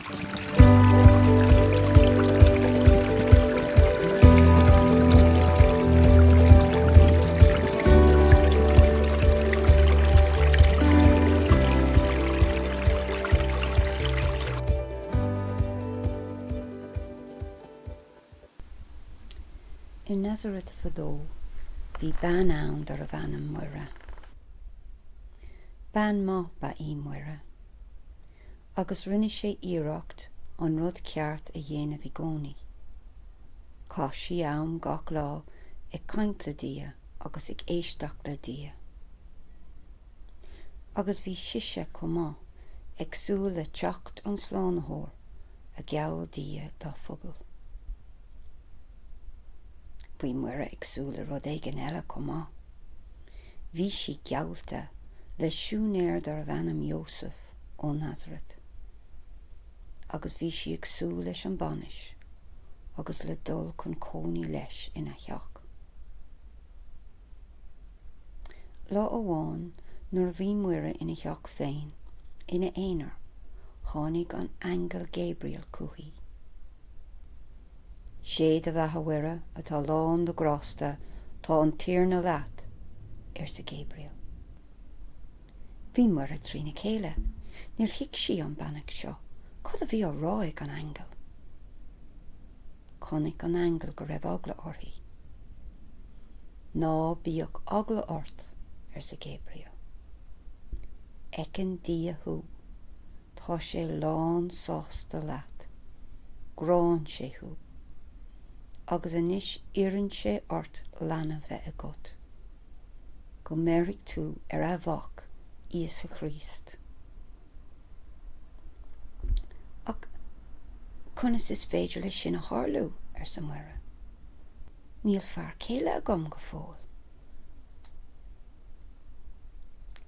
I Nazaret fadó bhí bean ann darbh ainm Muire. Bean maith ba í Muire. Agus rinne sé iarracht an rud ceart a dhéanamh i gcónaí. Chaith sí am gach lá ag caint le Dia agus ag éisteacht le Dia. Agus bhí sise chomh maith ag súil le teacht an Slánaitheoir a gheall Dia dá phobal. Bhí Muire ag súil le rud éigin eile chomh maith. Bhí sí geallta le siúinéir darbh ainm Iósaf ó Nazaret. Agus bhí sí ag súil leis an bainis agus le dul chun cónaí leis ina theach. Lá amháin nuair a bhí Muire ina theach féin, ina aonar, tháinig an aingeal Gabriel chuici. Sé do bheatha Mhuire, atá lán de ghrásta, tá an Tiarna leat, arsa Gabriel. Bhí Muire trína chéile. Níor thuig sí an beannacht seo. Cad a bhí á rá ag an aingeal? Chonaic an aingeal go raibh eagla uirthi. Ná bíodh eagla ort, arsa Gabriel. Feiceann Dia thú. Tá sé lán sásta leat. Gránn sé thú. Agus anois iarrann sé ort leanbh bheith agat. Go mbeirfidh tú ar a mhac, Íosa Chríost. Ach conas is féidir leis sin a tharlú? arsa Muire. Níl fear céile agam go fóill.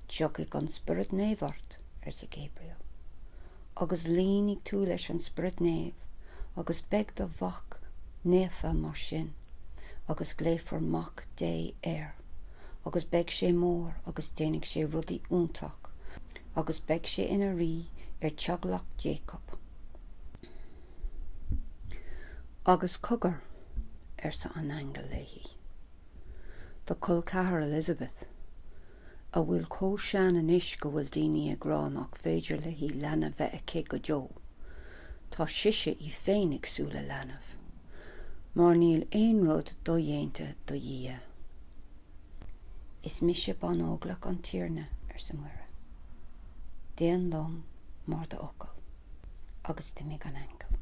Tiocfaidh an Spiorad Naomh ort, arsa Gabriel, agus líonfaidh tú leis an Spiorad Naomh, agus beidh do mhac naofa mar sin, agus glaofar Mac Dé air, agus beidh sé mór agus déanfaidh sé rudaí iontach, agus beidh sé ina rí ar teaghlach Jacob. Agus cogar, arsa an aingeal léi. Do chol ceathar Elizabeth, a bhfuil chomh sean anois go bhfuil daoine ag rá nach féidir léi leanbh bheith aici go deo, tá sise í féin ag súil le leanbh, mar níl aon rud dodhéanta do Dhia. Is mise banóglach an Tiarna, arsa Muire. Déan liom mar d'fhocal. Agus d'imigh an aingeal.